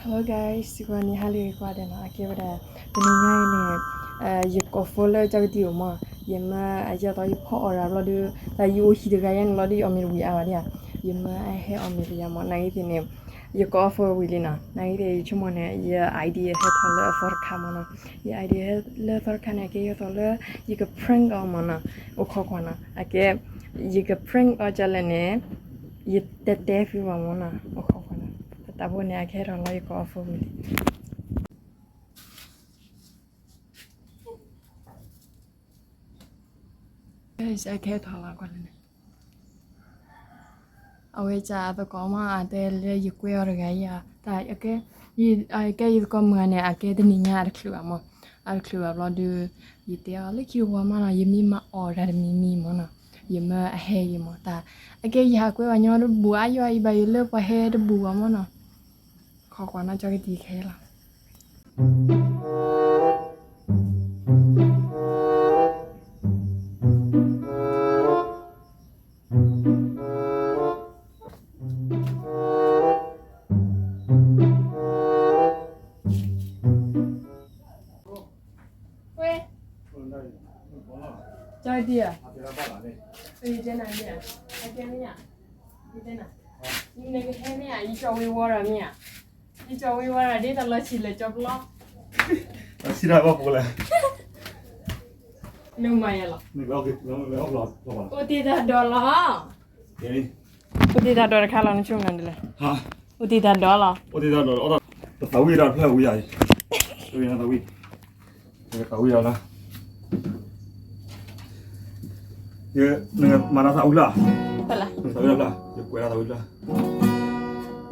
Hello guys, စံးကွၢ်နံၤဟါလၢအဂ့ၤကိးဂၤဒဲးနီၤ, အကဲဝဲဒၣ် တနံၤညါအံၤန့ၣ် ယကိး phone လၢကၠီကတံၢ်အိၣ်မး, ယမၢအယဲၢ်သီယဖီအီၣ်ရၤဘျီဒီး တၢ်ယအိၣ်ဟံၣ်တဂၤယဲန့ၣ်လီၤဒီး ယအီၣ်မ့ၤတဝံၤအါဘၣ်ဒံးဧါ, ယမၢအဟဲအီၣ်မ့ၤတယၤမး, နာ်ဂ့ၤသ့ၣ်န့ၣ် ယကိး phone ဝံၤလံနီၤ, နာ်ဂ့ၤသ့ၣ် ယဆိကမိၣ်န့ၣ် ယ idea ဟဲထီၣ်လၢအသီတခါမးနီၤ, ယ idea ဟဲလၢသီတခါန့ၣ် အကဲယဲၢ်သီလၢ ယက prank အီၤမးနီၤ, အိၣ်ခိးကွၢ်နီၤ, အကဲ ယက prank အီၤဒ်လဲၣ်န့ၣ် ယတဲတဲဖုဘၣ်မးနီၤ, အိၣ်ခိးကွၢ်နီၤ, တၢ်ဖိန့ၣ် အကဟဲထီၣ်လီၤ ယကိး phone ဝံၤလံ ကဟဲထီၣ်လီၤကွၢ်န့ၣ်, အဝဲစးအသကိးမး အတဲလၢယကွဲအီၤတဂၤဧါ, တၢ်အကဲ, အကဲယသကိးမုၣ်ဂၤန့ၣ် အကဲတနံၤညါအတချုးဘၣ်မး, အတချုးဘၣ်ဘျီဒီး ယတဲအီၤလၢခံဝီမးနီၤ, ယမ့ၢ်မၤအီၣ်တၢ်တမံၤမံၤမးနီၤ, ယမၢအဟဲဂ့ၤမးတၢ်, အကဲယဟးကွဲဘၣ်ညီတဘူၣ်အါယီၤအံၤဘၣ် ယလၢပှၤဟဲတဘူၣ်ဘၣ်မးနီၤ, ခိးကွၢ်နီၤ ကၠီကတံၢ်ခဲလီၤ ဝဲ, ကၠီဒံဧါ, ယတဲနၤမ့ၢ်ဧါ, ယတဲနၤ, ယတဲနၤ, နကဟဲမ့ၢ်ဧါ, ယကၠီဝံၤဝီၤဒီးမ့ၢ်ဧါ, ယကၠီဝံၤဝီၤဒီးဒ်တၢ်လီၤဆံးလဲၣ်ကၠီပျီ, ဆံးတၢ်ဘၣ်ပူၤလဲၣ်, နမၤယၤလီၤ, အိၣ်တ့ၢ်တၢ်ဒိးလီၤ အိၣ်တ့ၢ်တၢ်ဒိးတခါလီၤ နဆိကမိၣ်နၤဒ်လဲၣ်, အိၣ်တ့ၢ်တၢ်ဒိးလီၤ, အိၣ်တ့ၢ်တၢ်ဒိးလီၤ, သးဝံၣ်ဒီးဖျၢၣ်ဝံၤယၤအံၤ, သးဝံၣ်, သးဝံၣ်ဒီးလၢ, မၤတၢ်သးဝံၣ်ဖျၢၣ်, သးဝံၣ်ဖျၢၣ်, ယကွဲးတၢ်သးဝံၣ်ဖျၢၣ်,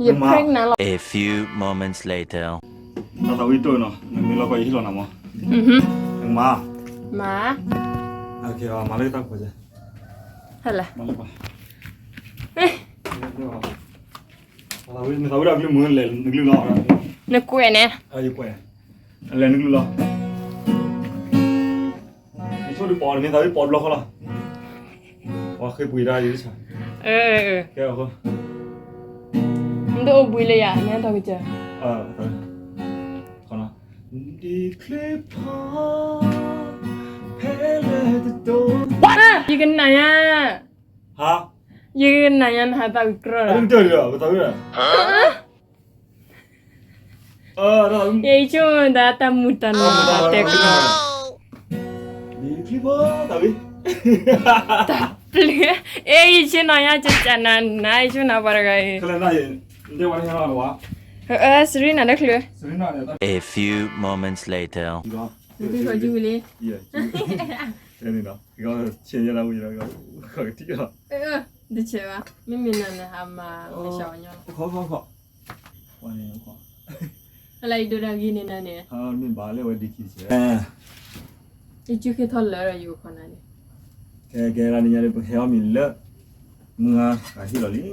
ယ prank နၤလီၤ A few moments later. တၢ်သးဝံၣ်တိၢ်နီၤ နမ့ၢ်လီၤကီယဟ့ၣ်လီၤနၤမး, နကမၤ, မၤ, မၤလၢတၢ်ကွၢ်စဲး, ဟဲလၢ, နသးဝံၣ်ဒၣ်ကလုၢ်မုၢ်လဲၤနကလုၢ်လီၤ, နကွဲးန့ၣ်, လဲၤနကလုၢ်လီၤ, ယဆိဒုးပိာ်နမ့ၢ်သးဝံၣ်ပိာ်ဘျီဃီလီၤ, ပှၤဃ့ပှ့ၤဒၣ်ယၤ, ကဲ, နတအိၣ်ဘှံးလၢယၤ နထီၣ်ကစၢၢ်, ဒ်ချ့ဖီ, ဖဲလဲၣ်တတိ, ယကနၣ်ညါ, ယကနၣ်ညါနဟးသးဝံၣ်ကြီဒီး, ယဆိကမိၣ်တၢ်တၢ်မုာ်တၢ်နီၢ်တၢ်တဲကလီၤ, တၢ်ပျုၤ, အဲ ယဆ့ၣ်နီၤညါကကနၤနၤ ယဆိကမိၣ်ပှၤတဂၤအံၤ, စရံနၤလၢချုး, A few moments later. နသုဃီၤကံဝံၤလံ, ဆဲးဒၣ်ဝံၤဒီး, တဆဲးဘၣ်, မ့မ့ၢ်နၤန့ၣ်ဟးမၤမၤစှၤဝဲညီလီၤ, ဟဲလၢယဒိတၢ်ဂ့ၤန့ၣ်နၤန့ၣ်, မ့ၢ်ဘၣ်လၢဝဲဒ်ခံဆဲး, ယစုဃ့ထီၣ်လၢာ်ဒီးယကခီနၤန့ၣ်, ကဲကဲလၢနညါဒီး ပဟဲအီၣ်မ့ၤလၢ မုၢ်ဂၤဟးဟ့ၣ်လီၤ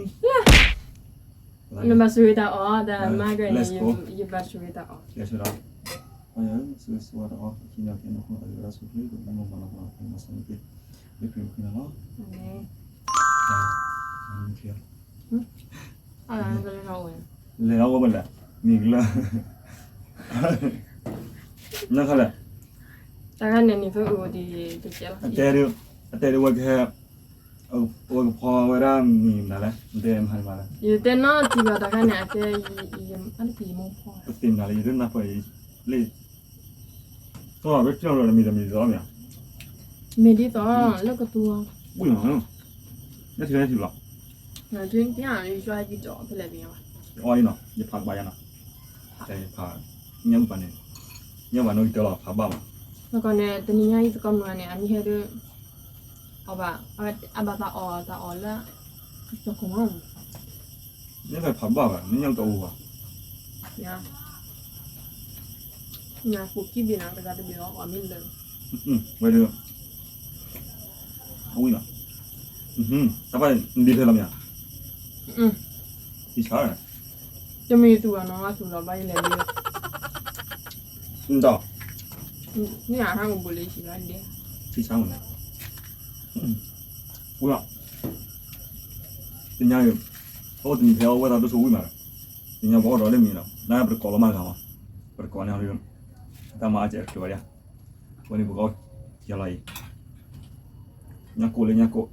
လံ, နဘၣ်ဆိၣ်ဂ့ၤတၢ်အီၣ် တၢ်မၤကဲန့ၣ်, ယဘၣ်ဆိၣ်ဂ့ၤတၢ်အီၣ်, ဆိၣ်ဂ့ၤဆိၣ်ဝါတၢ်အီၣ်, ခံနီၤကဲနီၤ ခိၣ်သးကရၢဆိၣ်ချ့ ပမ့ၢ်မၤလီၤပှၤ ပမၤစၢၤက့ၤ, လၢခရံာ်ပဃ့နၤလီၤ, လဲၤအီၣ်ဝဲမ့ၢ်လဲၣ်, မ့ၢ်ကလၢာ်, နခါလဲၣ်, တၢ်ခါန့ၣ်န့ၣ် ဖဲအိၣ်ဒံးတကဲလီၤ, အတဲဒ်ဝဲကဟဲ အဝဲကဖီဝဲဒၣ်မံၤမနုၤလဲၣ်, နတဲမဟါန့ၣ်မးလဲၣ်, ယတဲနီတံၢ်ဘၣ်တၢ်ခါန့ၣ် အတဲ, အတပံၤမိၢ်ဖီ, ပသ့ၣ်မနုၤလဲၣ် ယတနၢ်ပၢၢ်လံ, ကီၢ်ဝဲကၠီၣ်လီၤမံၤတမံၤဒ်သိးမ့ၢ်, မ့ၢ်ဒ်သိး လၢကသူ, ဝံၣ်နီၤ, နထံၣ်လၢထံၣ်လီၤ, နထံၣ်လၢယွၤဟဲက့ၤကၠီဖဲလဲၣ်ပညါဘၣ်, အီၣ်အံၤနီၤ ယဖးကဘၣ်ယါနီၤ, ယဖး, ညၣ်အုၣ်ပှၤန့ၣ်, ညၣ်ပှၤနီၣ်ဂံၢ်တၢလီၤဖးဘၣ်မး, နကီၢ်န့ၣ် တနံၤညါအံၤသကိးမုၢ်ဂၤန့ၣ် အမ့ၢ်ဟဲဒီး အဘၣ်, အဘၣ်သးအီၣ်တၢ်အီၣ်လၢ, ကၠီခိၣ်မး, မ့ၢ်ဖဲဖးဘၣ်ဘၣ် မ့ၢ်ညၣ်တအိၣ်ဘၣ်, ညၣ်, ညၣ်ပူၤခံဘ့ၣ်နီၤ ကစၢ်တဘ့ၣ်အီၣ်မ့ၢ်လၢ, ဝဲဒီး, အဝံၣ်နီၤ, တၢ်ပၢ် နဒ့ဖဲလီၤမ့ၢ်ဧါ, တမ့ၢ်သူၣ်ဘၣ်နီၤ သူၣ်လီၤဘၣ်ယလဲၤလံ, နတၢ်, မ့ၢ်အဟးကဘူးလံဆံးလီၤဒ့, ဆံးဆါမး, ဝံၣ်, တနံၤအံၤ, အအိၣ်တနံၤဖဲအဝဲသးဒိၣ်ဆိဝံၣ်မးလၢ သ့ၣ်ညါပှၤအီၣ်ဒီးလၢမ့ၤလီၤ, နပတကိးလီၤမးဂၤမး, ပတကိးန့ၣ်ဟီဒု, တၢ်မၤအါကဲးတချုးဝဲဒၣ်, ဝဲန့ၣ်ပကအီၣ်ကဲလီၤအံၤ, ညၣ်ကိၣ်လၢညၣ်ကိၣ်,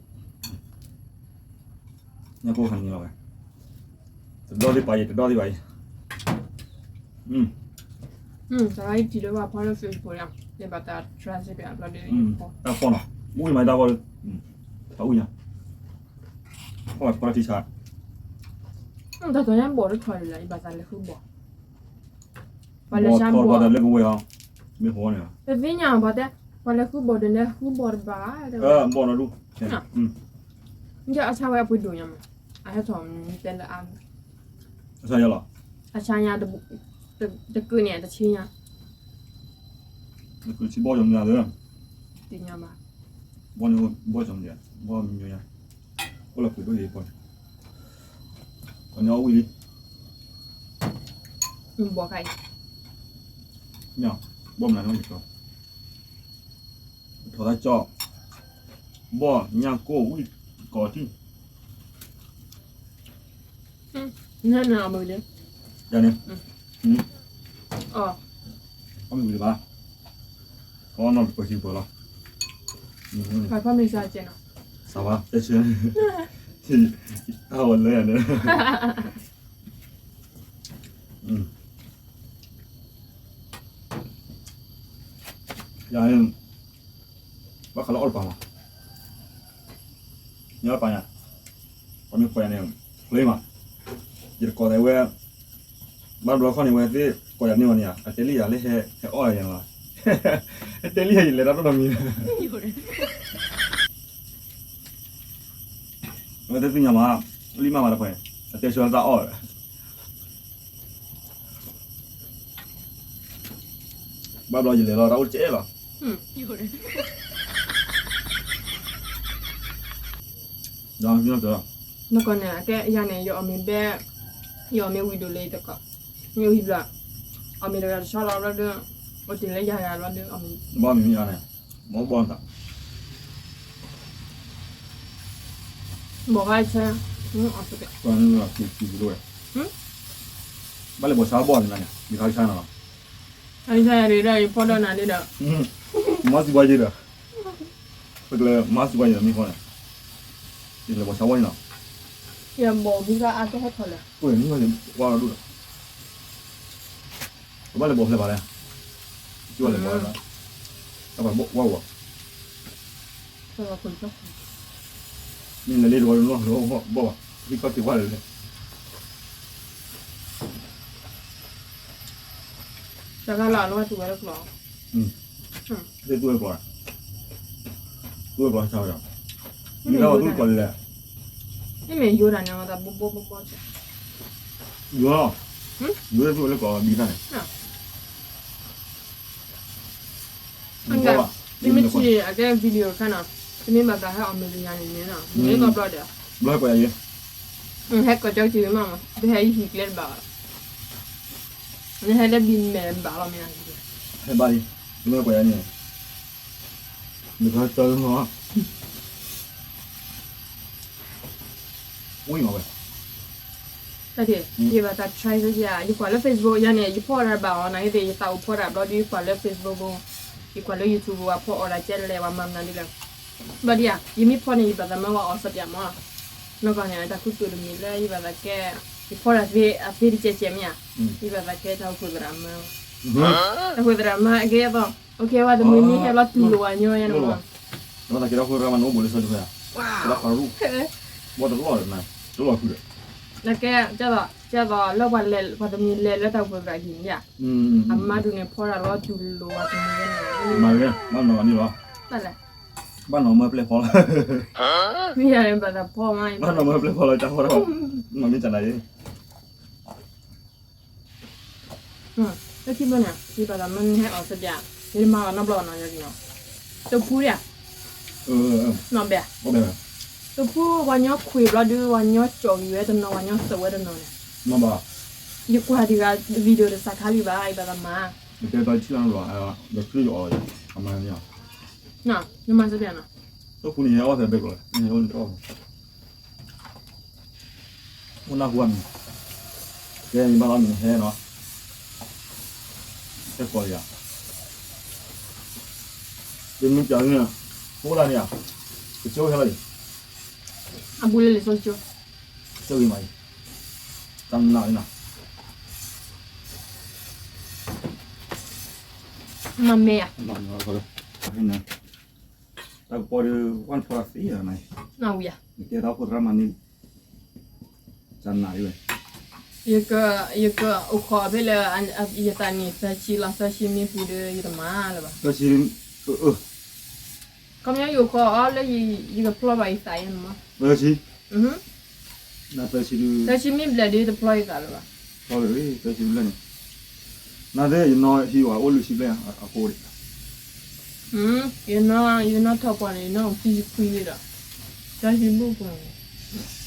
ညၣ်ကိၣ်ခါန့ၣ်လီၤဝဲ, တဒီသ့ၣ်ပာ်အံၤ တဒီသ့ၣ်ပာ်အံၤ, တရၣ်အံၤထံၣ်လၢပှၤဖီလၢ Facebook ယဘၣ်တၢ် try စ့ၢ်ကီးဘျီဒ်, တၢ်ဖီနီၤ, မူမၤတၢ်ဖီ, တၢ်အူညါ, ဖီလၢထံဆါ, တၢ်ထီၣ်ညါဘီၣ်တထီၣ်လံလီၤ ယဘၣ်သးလဲၤဃုဘီၣ်, ပှၤလဲၤဆါဘီၣ်, လၢကဝဲၤအီၤ, မ့ၢ်ဟီန့ၣ်, တသ့ၣ်ညါဘၣ်တဲ, ပှၤလဲၤဃုဘီၣ်ဒီးလဲၤဃုဘီၣ်တဘၣ်, ဘီၣ်နီၤဒူ, အဆါဝဲအပှ့ၤဒိၣ်ညါမး, အဟဲထီၣ်မနုၤတဲလၢအါ, အဆါညါလီၤ, အဆါညါ, တကုာ်န့ၣ် တဆံညါ, တကုာ်ဆံဘီၣ်ယီၤမနုၤ, တသ့ၣ်ညါဘၣ်, ဘီၣ်န့ၣ်ဘီၣ်ယီၤမနုၤ, ဘီၣ်မနုၤညါ, အိၣ်လၢပှ့ၤဒိၣ်ယံၤဘီၣ်န့ၣ်, ပှၤန့ၣ်အီၣ်ဝံၤလံ, ဘီၣ်ခါအံၤ, ဘီၣ်မနုၤန့ၣ်, ထီၣ်တၢ်ကၠီ, ဘီၣ်ညၣ်ကိၣ်ဝံၣ်ကီးထံၣ်, နနအမုၢ်လံ, ယၤန့ၣ်, အမုၢ်လံဘၣ်, အနီၢ်တပၢၤဆံပၢၤလီၤ, ဖမ့ၢ်စၢ်ကဲနီၤ, စၢ်ဘၣ်, တဲဆၢ, တၢ်ဝဲလၢယၤန့ၣ် ယၤန့ၣ်, ဘၣ်ဃးလၢအီၣ်တပၤမး, ညၣ်အီၣ်တပၤညါ, ပှၤမ့ၢ်ကိးယၤန့ၣ်, ချ့မး, ယတကိးသးဝဲ, ဘၣ်ဘျီခီန့ၣ် ဝဲသ့ၣ်ကိးယၤန့ၢ်ဝဲန့ၣ်ဧါ, အတဲလံယၤလၢဟဲအီၣ်ယၤလီၤ, အတဲလံယၤယလဲၤတၢ်တီၢ်ဒီးမံၤ ဝဲသ့ၣ်သ့ၣ်ညါမး, လံမးမးတဖၣ်န့ၣ်, အတဲဆၢလၢတၢ်အီၣ်, ဘၣ်ဘျီယလဲၤလီၤ တၢ်အိၣ်တကဲလီၤ, ဒီး, နကီၢ်န့ၣ် အကဲယၤန့ၣ် ယအီၣ်မ့ၤဘဲ, ယအီၣ်မ့ၤဝံၤဒိၣ်လၢယတကီၢ်, မ့ၢ်ဝံၤဘျီ, အီၣ်မ့ၤတဂၤတဆီလီၤဘျီဒီး, အိၣ်တ့ၢ်လၢယၤယၤဘျီဒီးအီၣ်မ့ၤ, ဘီမ့ၤမ့ၢ်ယၤန့ၣ်, မ့ၢ်ဘီမတၤ ဘီခါဆဲ, ဘၣ်လဲၤဘီၣ်ဆါဘီၣ်န့ၣ်, ယခါဆါနီၤ, အဆါယၤဒ်ဒီး ယဖီဒီးနၤဒ်ဒီး, မၤစံးဘီယဲဒီး, ပကလဲၤမၤစံးဘီယဲဒီးမ့ၢ်ဃီန့ၣ်, ယလဲၤဘီၣ်ဆါဘီန့ၣ်နီၤ, ယဘီၣ်မူကအါကဟဲထီၣ်လဲၣ်, ကွၢ်လီၤဒိၣ်ဒီး ပဘၣ်လဲၤဘီၣ်ဖျဲၣ်ဘၣ်လဲၣ်, ကဘၣ်လဲၤဘီၣ်, တၢ်ပှၤဘီၣ်ဝဲ, မ့ၢ်လဲၤလ့တဝီလီၤ, ဘီၣ်ဘၣ်, ဟံၣ်ခီၣ်ထံးဝါလဲၣ်လဲၣ်, တဂၤလီၤလၢတူၢ်ဝဲလၢကျီၢ်, တူၢ်ဝဲကျီၢ်, တူၢ်ဝဲကျီၢ်ဆါဝဲဒီး, မ့ၢ်လၢတူၢ်ဝဲကျီၢ်လဲၣ်, မ့မ့ၢ်ယိၤတၢ်န့ၣ် အဝဲသးဘိဘိဘိဘိ, ယိၤလီၤ, ယိၤလၢတူၢ်ဝဲလၢကျီၢ်ဘံသၣ်န့ၣ် မ့မ့ၢ်ထံၣ်အကဲ video ခါနီၤ, တမ့ၢ်ဘၣ်သးဟဲအီၣ်မ့ၤတယၤန့ၣ်န့ၣ်နီၤ, မ့ၢ်ကီဘျီဒီး, ဘျီဟဲကိးယၤ, ဟဲကိးကၠီကၠံမးမး, တဟဲယဟံၣ်ကျဲတဘၣ်ဘၣ်, နဟဲလၢဘံမဲာ်ဘၣ်လီၤမ့ၢ်, ဟဲဘၣ်လံ, မ့ၢ်ကိးယၤန့ၣ်, မ့ၢ်ကီကၠီမး ဝံၤမးဝဲ, တၢ်ဒ်, ယဘၣ်သး try စ့ၢ်ကီး, ယကွၢ်လၢ Facebook ယၤန့ၣ် ယဖီၣ်တၢ်ဘၣ်အီၤ နာ်က့သ့ၣ် ယသးအိၣ်ဖီၣ်တၢ်ဘျီဒုး ယကွၢ်လၢ Facebook ဖိ, ယကွၢ်လၢ YouTube ဖိ ပှၤဖီၣ်အီၣ်တၢ်ကဲလဲၣ် ပှၤမၤမနုၤဒ်လဲၣ်, ဘျီဒုးဧါ ယမ့ၢ်ဖီၣ်န့ၣ် ယဘၣ်သးမၢဝဲအီၣ်စၢၤပၠးမး, နီၢ်ကီၢ်န့ၣ် တၢ်ခူသူၣ်တမံၤလၢယဘၣ်သးကဲ, ယဖီၣ်တၢ်သ့အသ့တကဲးကဲးမ့ၢ်ဧါ, ယဘၣ်သးကဲတၢ်အိၣ်ဖှိၣ်သရၣ်မၢ, တၢ်အိၣ်ဖှိၣ်သရၣ်မၢအကဲအသိး, အိၣ်ကဲဝဲတမံၤမ့ၢ်ဟဲလီၤတူၢ်လိာ်ဝဲညီယဲန့ၣ်မး တၢ်ခးရူၣ်ရၣ်မၤနအိၣ်ဘိးလၢဆၢဒိၣ်ဖဲ, ဘီတလီၢ်ဒီးနၤ, တလီၢ်ခုဒီး, နကဲ, ကဲသိးလၢပှၤတမံၤလဲၤလၢတၢ်အိၣ်ဖှိၣ်သရၣ်ဒ်န့ၣ်ဧါ, အမါဒုးန့ၣ်ဖီတၢ်လီၤတူၢ်လိာ်ဝဲတမံၤန့ၣ်, မၤဂ့ၤ, ဘၣ်နီၢ်မၤန့ၣ်လီၤ, ဘၣ်လဲၣ်, ဘၣ်နီၢ်မၢပျဲၢ်ဖီလီၤ, မ့ၢ်ယၤန့ၣ်ဘၣ်သးဖီမး, ဘၣ်နီၢ်မၢပျဲၢ်ဖီလီၤ တၢ်ဖီတၢ်ဖီ, မၤမ့ၢ်တၢ်နၤယဲ လၢခံဘျီန့ၣ် ယဘၣ်သးမၢနဟဲအီၣ်စၢၤပၠး, ယတမၤလီၤနီတဘျီဘၣ်နီၤ, တဖူဒၣ်, နီၢ်ဘဲ, တဖူပှၤညီခွ့ဘျီဒုး ပှၤညီကၠီၣ်ဂံၢ်ဝဲတနီၤ ပှၤညီသုးဝဲတနီၤန့ၣ်, ယကွၢ်တဂၤ video တစးခါလံဘၣ် ယဘၣ်သးမၤ, ယမၤစၢၤပၠးနီၤ, တဖူန့ၣ် ယအီၣ်သးဘဲကျီး, အိၣ်နၢ်ဟူအမံၤ, ကဲ ယဘၣ်လီၤမ့ၢ်ဟဲနီၤ, ဟဲကိးလံဧါ, ယမ့ၢ်ပျးန့ၣ်, ဖိဒၣ်န့ၣ်ဧါ, ကကၠိဟဲလီၤအံၤ, အဘူးလၢလံာ်စီဆှံကၠိ, ကၠိဂ့ၤမးအံၤ, တၢ်မနုၤအံၤနီၤ, မ့ၢ်ဧါ, တၢ်ကပီၤဒီး ဝၣ်ဖီသ့ၣ်ဧါ, နကဲတၢ်အိၣ်ဖှိၣ်သရၣ်မၤန့ၢ် တၢ်နးအံၤဝဲ, ယကအိၣ်ခိးဖဲလၢ ယသးနံၣ်သၢဆံလီၤ, သၢဆံမ့ၢ်ပူၤဒီး ယတမၤလၢၤဘၣ်, သၢဆံ, ခီပညီယအိၣ်ခိးအီၤလၢ ယကဖျီဘၣ်ယသးယဲန့ၣ်မး, သၢဆံ, သၢဆံမ့ၢ်ဘျဲၣ်ဒီး တဖျီယသးလၢၤဘၣ်, ဖျီဘၣ်သၢဆံဘျဲၣ်န့ၣ်, နသ့ၣ်ယနီၢ်ဟံးဝဲအိၣ်လွံၢ်ဆံဘျဲၣ်အဃိဒီး ယနီၢ်ထီၣ်ပှၤန့ၣ် ယနီၢ်ခံဆံခွံလံဒီး, တၢ်ဟံးဘူးပှၤန့ၣ်,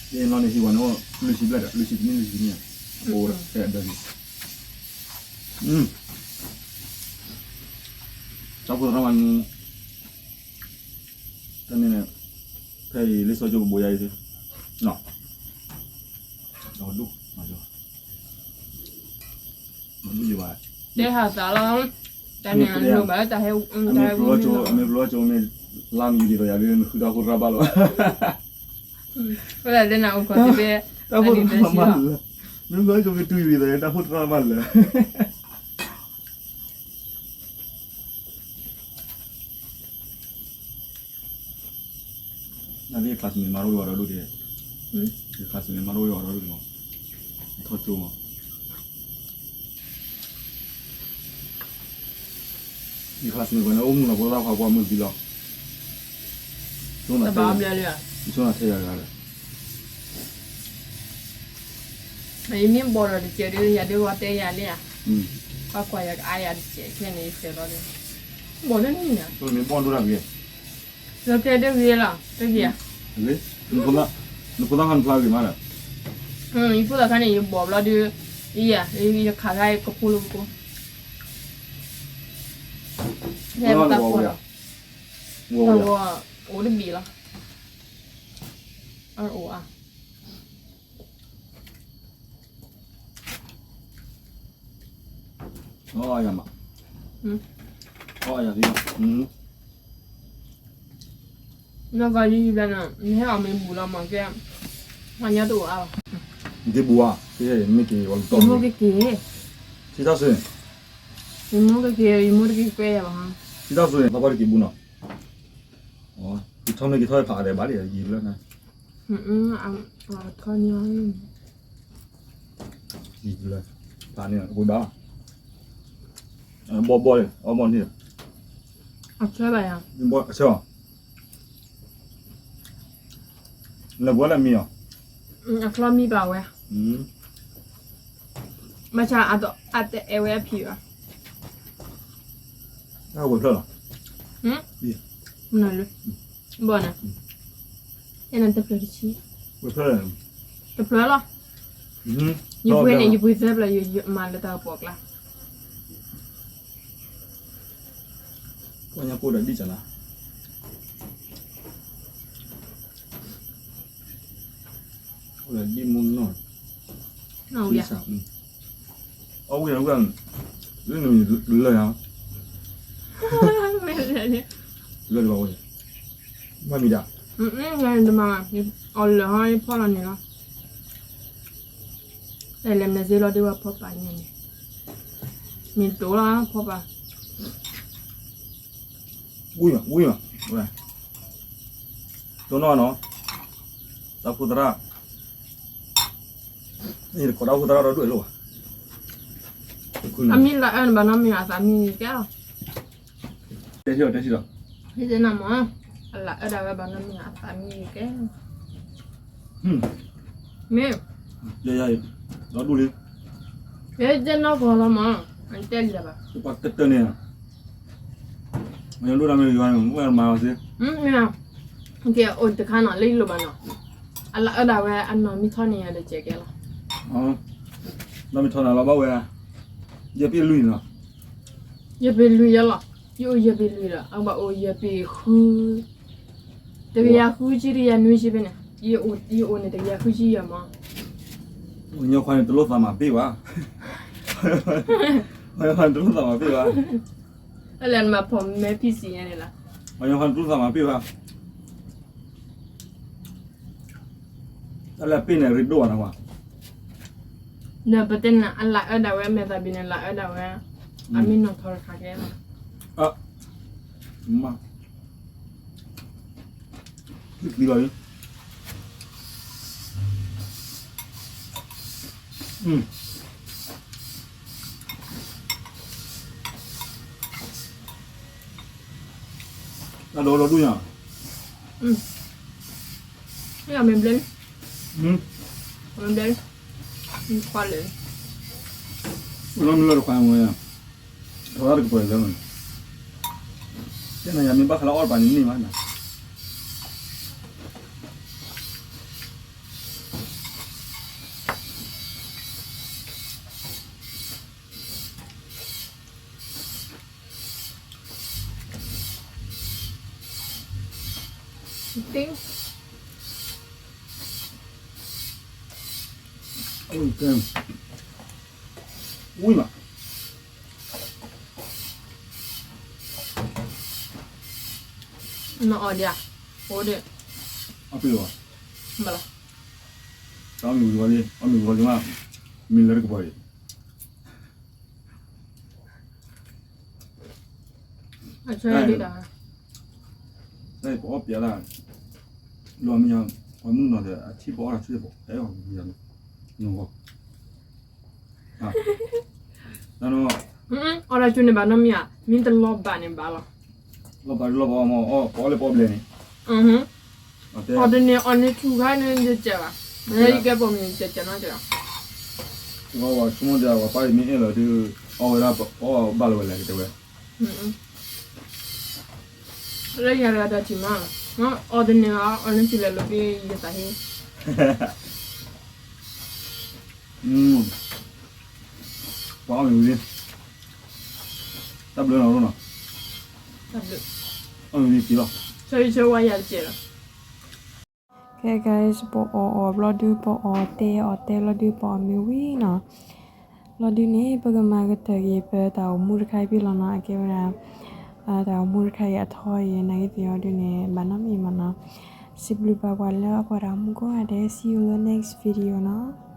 ယနီၢ်န့ၣ်ဟံးဝဲန့ၣ်အိၣ်လွံၢ်ဆံဘျဲၣ်ဒီး လွံၢ်ဆံတနံၣ်လွံၢ်ဆံတနံၣ်, အအိၣ်ဒီးဖဲအဒၢးန့ၣ်, တၢ်အိၣ်ဖှိၣ်သရၣ်မၤန့ၢ်, တၢ်န့ၣ်န့ၣ်, ဖဲအံၤလၢစီကၠိပဘိးယၤအံၤသ့, ဒူၣ်, ဒူၣ်ယဘၣ်, တဲဟးသးလီၤ, တၢ်န့ၣ်အလိၤဘၣ်လၢတၢ်ဟဲ, အမ့ၢ်ပျိကၠိ, အမ့ၢ်ပျိကၠိမ့ၢ်လါမံၤဒ်သိးယၤဒီး နဃုတၢ်အိၣ်ဖှိၣ်သရၣ်ဘၣ်လီၤ, ဝဲဒၣ်လၢနအိၣ်ခိးတဘ့ၣ်, တၢ်အိၣ်ဖှိၣ်သရၣ်မၤလၢာ်, မ့ၢ်ပျိကၠိမ့ၢ်တုၤဒ်သိးယၤ တၢ်အိၣ်ဖှိၣ်သရၣ်မၤလၢာ် နသ့ၣ် classmate မၤတအိၣ်ဝဲဒီဒူၣ်ဒံး, ယ classmate မၤတအိၣ်ဝဲဒီဒူၣ်ဒံးမး, ထီၣ်ကၠိမး, ယ classmate ပှၤန့ၣ် အိၣ်မုာ်လီၤဖိသၣ်ခွါပှၢ်မုာ်သံလီၤ, ဆိနၤထဲယၤဂၤဒီး, မ့ၢ်ဘီၣ်ဒီးတစဲးဒီး ယၤဒုးဝဲတဲယၤလံဧါ, ကွၢ်ကွၢ်ယၤကအါယၤတစဲးခဲန့ၣ် ယတဲလီၤဒီး, ဘီၣ်ဒ်န့ၣ်ဧါ, မ့ၢ်ဘီၣ်ဒိၣ်တၢ်ဂ့ၤ လၢကဲတဂ့ၤလီၤ, တဂ့ၤဧါ, နဖိသၣ်ခါနဖျါဂ့ၤမးဒီး, ယဖိသၣ်ခါန့ၣ် ယဘီၣ်ဘျီဒုး, ယခးခါယကဖိလၢပကိ, ဟဲပသးဖိလီၤ, တၢ်ဂီၤအိၣ်တဘ့ၣ်လီၤ, အအိၣ်အါ အီၣ်ယၤမး, အီၣ်ယၤသံ, နီၢ်ကီၢ်ယံၤယံၤဘျီနီၤ နဟဲအီၣ်မ့ၤဘူးလီၤမးကဲ, ဟါညါတအိၣ်အါဘၣ်, နက့ၤဘူးဧါ, မ့ၢ်က့ၤဝဲလၢတီၢ်မ့ၢ်, ထံတၢ်စ့, ယမိၢ်ကက့ၤ, ယမိၢ်တက့ၤကွဲယၤဘၣ်ဟါ, ထံတၢ်စ့, သးပှၢ်တက့ၤဘူးနီၤ, က့ၤထီၣ်မ့ၢ်က့ၤထီၣ်ဖးအါဒဲးဘၣ်လံ, ယံၤလၢန ထီၣ်န့ၢ် ဖးန့ၢ်ဝဲဘၣ်, ဘီၣ်ဘီၣ်လံ, အီၣ်ဘီၣ်န့ၣ်, အဆၢဘၣ်ယၤ, အဆၢ, နပှၤလၢမံၤအီၤ, အချီမံဘၣ်ဝဲ, ဘၣ်ဆၣ်အတအဲၣ်ဝဲအဖံးဘၣ်, ဝဲဖျၢၣ်လီၤ, ဘီၣ်န့ၣ်, အဲၣ်နၤတဖျၢၣ်တဆံ, တဖျၢၣ်လီၤ, ယပှ့ၤန့ၣ် ယပှ့ၤသၢဖျၢၣ် ယမၤလၢတၢ်ကပီၤကျါ ပှၤညါကိၣ်ဒီးဒံၣ်စၢ်နၤ, အိၣ်ဒီးဒံၣ်မူနီၢ်, အဝံၤ, အဝံၤ, လၢနမံၤလၢာ်ဧါ, လၢာ်တဘၣ်ဝဲ, မ့ၢ်မံၤဒၣ်, တမၤ, အီၤလၢာ်ဟီ ဖီၣ်လီၤန့ၣ်လီၤ, အဲၣ်လဲၣ်မနုၤစ့လီၤဒ်ဝဲဖီၣ်ပာ်ညါန့ၣ်, မ့ၢ်တိၤလီၤဖီၣ်ပာ် ဝံၤမး, ဝံၤမး, တိၢ်နီၣ်နီၤ, တၢ်အိၣ်ဖှိၣ်သရၣ်, တကိးတၢ်အိၣ်ဖှိၣ်သရၣ်ဒီးဒွဲၣ်လိာ်ဘၣ်, အမံၤလၢအအၢနဘၣ်နီတမံၤ အသးမံဂ့ၤကဲလီၤ, တဲထီၣ်တဲထီၣ်, ဟ့ၣ်တဲနၤမး, အလၢအၢဒၣ်ဝဲဘၣ်နီတမံၤ အသးမံဂ့ၤကဲ မ့ၢ်, ယယအံၤ, ဒီဒူၣ်လံ, ယတဲနီၢ်ကီၢ်လီၤမး, အတဲလံဘၣ်, ပှၤတတၢၢ်န့ၣ်, မ့ၢ်ဒိၣ်တၢ်မ့ၢ်ယွၤန့ၣ် မ့ၢ်မၤအီၤစ့, မ့ၢ်, ကဲအိၣ်တခါနီၤ လၢယလိၣ်ဘၣ်နီၤ, အလၢအၢဒၣ်ဝဲအနီၢ်မံထီၣ်န့ၣ်ယၤဒီးကဲကဲလီၤ, နီၢ်မံထီၣ်န့ၣ်လီၤဘၣ်ဝဲ, ယပ့ၢ်လွံၢ်နီၤ, ယပ့ၢ်လွံၢ်ယဲလီၤ, ယအိၣ်ယပ့ၢ်လွံၢ်ဒီး အဘၣ်အိၣ်ယပ့ၢ်ဃု တကယၤဃုဆံ တကယၤနွံဆံဖဲန့ၣ်, ယအိၣ်န့ၣ် တကယၤဃုဆံယဲမး, ပှၤညီခွါန့ၣ်တလိၣ်သးမၤပ့ၢ်ဘၣ်, ပှၤညီခွါန့ၣ်တလိၣ်သးမၤပ့ၢ်ဘၣ်, အလဲၤမၤဖိမဲဖံစံညါန့ၣ်လီၤ, ပှၤညီခွါန့ၣ်တလိၣ်သးမၤပ့ၢ်ဘၣ်, တၢ်လၢအပ့ၢ်န့ၣ်ရ့ဒိၣ်ဘၣ်နဝဲ, ဒီးပတဲနၤ အလၤအၢဒၣ်ဝဲ မဲာ်သးဘံန့ၣ် လၤအၢဒၣ်ဝဲ, အမ့ၢ်နီၢ်ထီတခါကဲလီၤ, မ့ၢ်သံလီၤ, တၢ်ဒိးလီၤဒူၣ်ညါ, မ့ၢ်ဘျဲ, မ့ၢ်ဘျဲ, ခွါလၢ, လီၤမ့ၢ်လီၤတခွါဝဲ, ထီၣ်တၢ်တကပၤလၢ, တဲနၤယၤမ့ၢ်ဘၣ်ဃးလၢအီၣ်တပၤန့ၣ်န့ၢ်ဘၣ်နၤ ဝံၤမး, နအီၣ်ဒံးဧါ, အိၣ်ဒံး, အပ့ၢ်လီၤ, ဘၣ်လီၤ, တၢ်အီၣ်မ့ၤဝံၤလံ, အီၣ်မ့ၤဝံၤလံမး, မ့ၢ်လၢတကပၤအံၤ အဆၢဒၣ်, တၢ်အံၤပအီၣ်ပျဲလၢ, လီၤမ့ၢ်ညါ, ပှၤမုၣ်ကနီၤဒီး အထံၣ်ပအီၣ်တၢ်ဆူၣ်တဘိ, အဲၣ်အီၤမ့ၢ်ညါ, နဂီၢ်, တၢ်နီၤ, အီၣ်တၢ်ဆူၣ်န့ၣ်ဘၣ်နီတမံၤဧါ, မ့ၢ်တလီၤဘၣ်န့ၣ်ဘၣ်လီၤ, လီၤဘၣ်တလီၤဘၣ်အီၣ်မး, အီၣ်ပအီၣ်လၢပအီၣ်ဘျဲၣ်န့ၣ်, အီၣ်တန့ၢ်အီၣ်န့ၢ်ဆူၣ်ခါန့ၣ် ယကဲဘၣ်, ယကဲပိာ်မုၣ်ကဲကဲနီၤကဲ, ဝဲဆိကမိၣ်ဒီး ပှၤပၢ်အံၤမ့ၢ်အဲၣ်လီၤဒုး, အီၣ်ဝဲဒၣ်ပအီၣ်ဘၣ်လီၤဝဲလဲၣ်တဲဝဲ လၢယၤတဂၤဒီးထံၣ်မး, အီၣ်တန့ၢ်ဧါ, အီၣ်န့ၢ်ဆူၣ်လဲၣ်လီၤက့ၤယသးဟ့, ပှၤအီၣ်မ့ၤဝံၤလံ, တၢ်ဘျုးနီၤ, တၢ်ဘျုး, အီၣ်မ့ၤဝံၤလံလီၤ, ဆၢဂ့ၤဆၢဝါယၤတကဲးလီၤ. Okay guys, ပအီၣ်အီၣ်ဘျီဒုး ပအီၣ်တဲအီၣ်တဲလီၤဒုး ပအီၣ်မ့ၤဝံၤနီၤ, လီၤဒုးန့ၣ် ပကမၤကတၢၢ်က့ၤ ပတၢ်အိၣ်မူတခါအံၤဖဲလီၤနီၤ, အကဲဝဲဒၣ် တၢ်အိၣ်မူတခါအံၤအထီအံၤ နာ်က့သ့ၣ်အီၤဒုးန့ၣ် ဘၣ်နီတမံၤမးနီၤ, စံးဘျုးဘၣ်ပှၤလၢအကွၢ်တၢ်အိၣ်မူကိးဂၤဒဲး, see you in the next videoနီၤ.